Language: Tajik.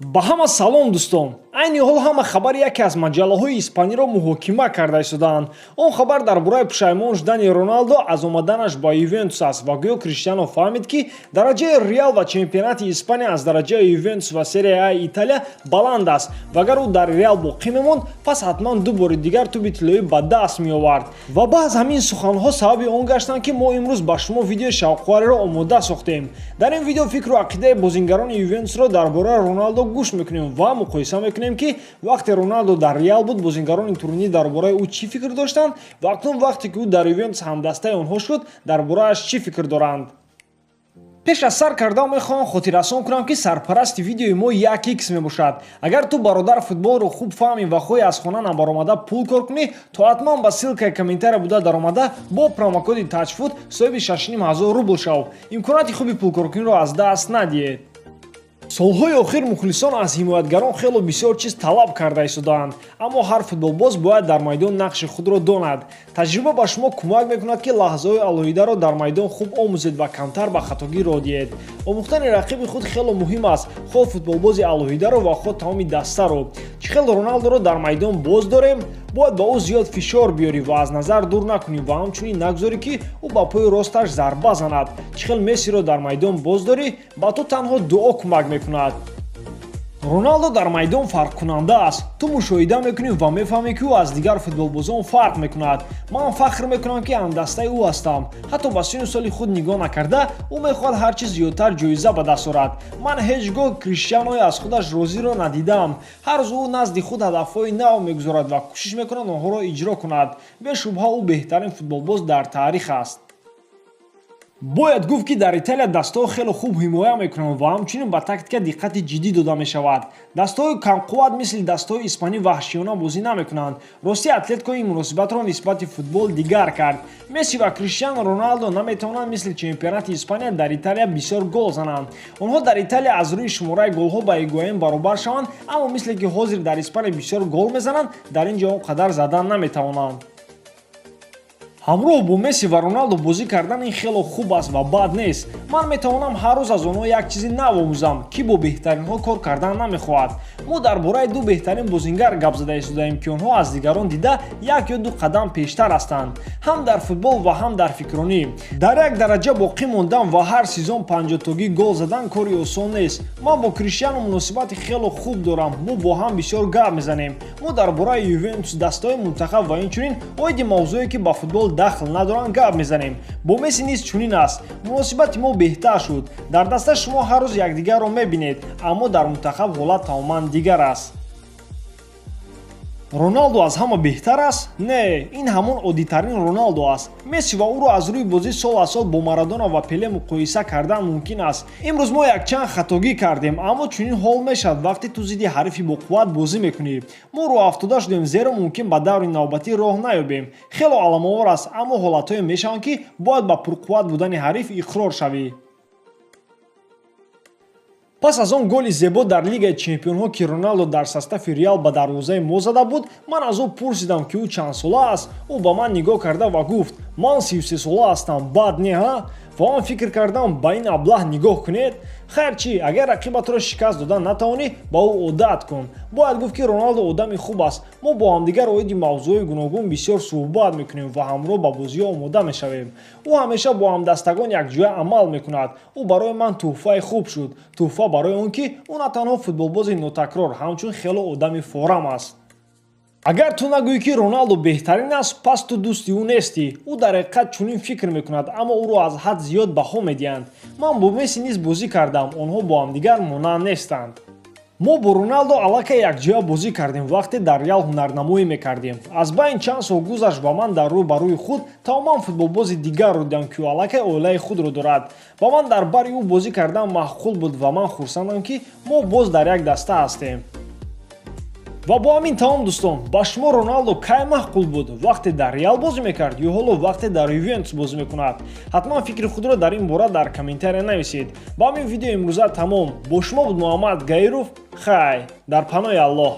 Ба ҳама салом, дӯстон! Айни ҳол ҳама хабари яке аз маҷаллаҳои испаниро муҳокима карда истодаанд. Он хабар дар бораи пушаймон шудани Роналдо аз омаданаш ба Ювентус аст ва гӯё Криштиано фаҳмид, ки дараҷаи Реал ва чемпионати Испания аз дараҷаи Ювентус ва Серия А Италия баланд аст ва агар ӯ дар Реал боқӣ мемонд, пас ҳатман ду бори дигар тӯби тиллоӣ ба даст меовард. Ва баъз ҳамин суханҳо сабаби он гаштанд, ки мо имрӯз ба шумо видеои шавқовареро омода сохтем. Дар ин видео фикру ақидаи бозингарони Ювентусро дар бораи Роналдо гӯш мекунем ва муқоиса мекунем, ки вақте Роналдо дар Реал буд, бозингарони Туринӣ дар бораи ӯ чӣ фикр доштанд ва акнун, вақте ки ӯ дар Ювентус ҳамдастаи онҳо шуд, дар борааш чӣ фикр доранд. Пеш аз сар кардан мехоҳам хотиррасон кунам, ки сарпарасти видеои мо 1x мебошад. Агар ту, бародар, футболро хуб фаҳмӣ ва хоҳӣ аз хона набаромада пул кор кунӣ, то ҳатман ба ссылкаи комментария буда даромада, бо промокоди ТАЧФУТ соҳиби 6500 рубл шав. Имконияти хуби пулкоркуниро аз даст надиҳед. Солҳои охир мухлисон аз ҳимоятгарон хело бисёр чиз талаб карда истодаанд, аммо ҳар футболбоз бояд дар майдон нақши худро донад. Таҷриба ба шумо кӯмак мекунад, ки лаҳзаҳои алоҳидаро дар майдон хуб омӯзед ва камтар ба хатогӣ роҳ диҳед. Омӯхтани рақиби худ хело муҳим аст, хоҳ футболбози алоҳидаро ва хоҳ тамоми дастаро. Чӣ хел Роналдоро дар майдон боз дорем? Бояд ба ӯ зиёд фишор биёрӣ ва аз назар дур накунӣ ва ҳамчунин нагузорӣ, ки ӯ ба пои росташ зарба занад. Чӣ хел Мессиро дар майдон боз дорӣ? Ба ту танҳо дуо кӯмак мекунад. Роналдо дар майдон фарқкунанда аст. Ту мушоҳида мекунӣ ва мефаҳмӣ, ки ӯ аз дигар футболбозон фарқ мекунад. Ман фахр мекунам, ки ҳамдастаи ӯ ҳастам. Ҳатто ба синну соли худ нигоҳ накарда, ӯ мехоҳад ҳар чиз зиёдтар ҷоиза ба даст орад. Ман ҳеҷ гоҳ Криштианои аз худаш розиро надидаам. Ҳар рӯз ӯ назди худ ҳадафҳои нав мегузорад ва кӯшиш мекунад онҳоро иҷро кунад. Бешубҳа, ӯ беҳтарин футболбоз дар таърих аст. Бояд гуфт, ки дар Италия дастаҳо хеле хуб ҳимоя мекунанд ва ҳамчунин ба тактика диққати ҷиддӣ дода мешавад. Дастаҳои камқувват, мисли дастаҳои испанӣ, ваҳшиёна бозӣ намекунанд. Ростӣ, Атлетико ин муносибатро нисбати футбол дигар кард. Месси ва Криштиано Роналдо наметавонанд мисли чемпионати Испания дар Италия бисёр гол зананд. Онҳо дар Италия аз рӯи шумораи голҳо ба Игуаин баробар шаванд, аммо мисле ки ҳозир дар Испания бисёр гол мезананд, дар ин ҷо он қадар задан наметавонанд. Ҳамроҳ бо Месси ва Роналдо бозӣ кардан ин хело хуб аст ва бад нест. Ман метавонам ҳар рӯз аз онҳо як чизи нав омӯзам. Кӣ бо беҳтаринҳо кор кардан намехоҳад? Мо дар бораи ду беҳтарин бозингар гап зада истодаем, ки онҳо аз дигарон дида як ё ду қадам пештар ҳастанд, ҳам дар футбол ва ҳам дар фикронӣ. Дар як дараҷа боқӣ мондан ва ҳар сезон 50-тогӣ гол задан кори осон нест. Ман бо Криштиано муносибати хело хуб дорам. Мо бо ҳам бисёр гап мезанем. Мо дар бораи Ювентус, дастаҳои мунтахаб ва инчунин оиди мавзӯе, ки ба футбол дахл надоранд, гап мезанем. Бо Месси низ чунин аст. Муносибати мо беҳтар шуд. Дар даста шумо ҳар рӯз якдигарро мебинед, аммо дар мунтахаб ҳолат тамоман дигар аст. Роналдо аз ҳама беҳтар аст? Не, ин ҳамон оддитарин Роналдо аст. Месси ва ӯро аз рӯи бозӣ сол аз сол бо Марадона ва Пеле муқоиса кардан мумкин аст. Имрӯз мо якчанд хатогӣ кардем, аммо чунин ҳол мешавад, вақте ту зидди ҳарифи боқувват бозӣ мекунӣ. Мо рӯҳафтода шудем, зеро мумкин ба даври навбатӣ роҳ наёбем. Хело аламовар аст, аммо ҳолатҳое мешаванд, ки бояд ба пурқувват будани ҳариф иқрор шавӣ. Пас аз он голи зебо дар Лигаи чемпионҳо, ки Роналдо дар состави Реал ба дарвозаи мо зада буд, ман аз ӯ пурсидам, ки ӯ чандсола аст. Ӯ ба ман нигоҳ карда ва гуфт: «Ман 33сола ҳастам, бад не, ҳа?» Ва ман фикр кардам: ба ин аблаҳ нигоҳ кунед. Хайр чӣ, агар рақибатро шикаст дода натавонӣ, ба ӯ одат кун. Бояд гуфт, ки Роналдо одами хуб аст. Мо бо ҳамдигар оиди мавзӯъҳои гуногун бисёр суҳбат мекунем ва ҳамроҳ ба бозиҳо омода мешавем. Ӯ ҳамеша бо ҳамдастагон якҷоя амал мекунад. Ӯ барои ман тӯҳфаи хуб шуд, тӯҳфа барои он ки ӯ на танҳо футболбози нотакрор, ҳамчун хело одами форам аст. Агар ту нагӯӣ, ки Роналдо беҳтарин аст, пас ту дӯсти ӯ нестӣ. Ӯ дар ҳақиқат чунин фикр мекунад, аммо ӯро аз ҳад зиёд баҳо медиҳанд. Ман бо Месси низ бозӣ кардам, онҳо бо ҳамдигар монанд нестанд. Мо бо Роналдо аллакай якҷоя бозӣ кардем, вақте дар Реал ҳунарнамоӣ мекардем. Аз байн чанд сол гузашт ва ман дар рӯ ба рӯи худ тамоман футболбози дигарро дидам, ки ӯ аллакай оилаи худро дорад. Ба ман дар бари ӯ бозӣ кардан маъқул буд ва ман хурсандам, ки мо боз дар як даста ҳастем. Ва бо ҳамин тамом, дӯстон. Ба шумо Роналдо кай маъқул буд? Вақте дар Реал бозӣ мекард ё ҳоло, вақте дар Ювентус бозӣ мекунад? Ҳатман фикри худро дар ин бора дар комментария нависед. Ба ҳамин видео имрӯза тамом. Бо шумо буд Муҳаммад Гаиров. Хай, дар паноҳи Аллоҳ.